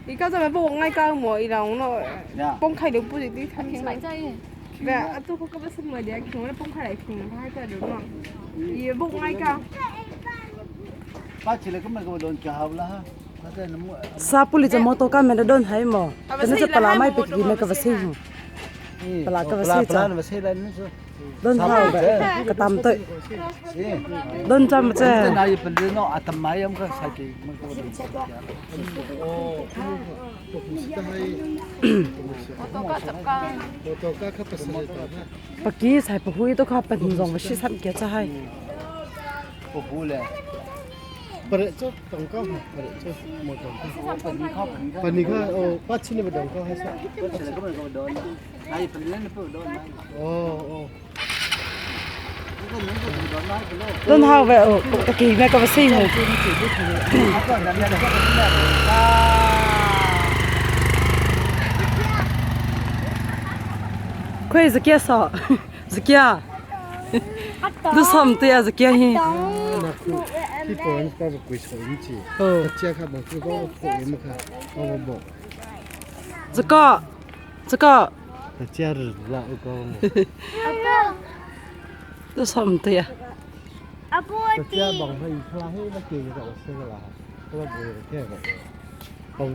你刚才咪帮我嗌交么？伊拉我那崩开了不是对他听。对啊，做个个什么的，听我那崩开来听，他还在流浪，也不爱交。 Sapuli cha moto ka me don hai mo. Kana cha pala mai pe ki me ka vasi hu. Pala ka vasi cha. Don hau be ka tam toi. Don cham che. Paki sai pa hui to kha pa zong va shi sam ke cha hai. Don hau ve o ka ki me ka va si hu. Khoi zakia so. Zakia. Du som te a zakia hi. Zaka. Zaka. Du som te a.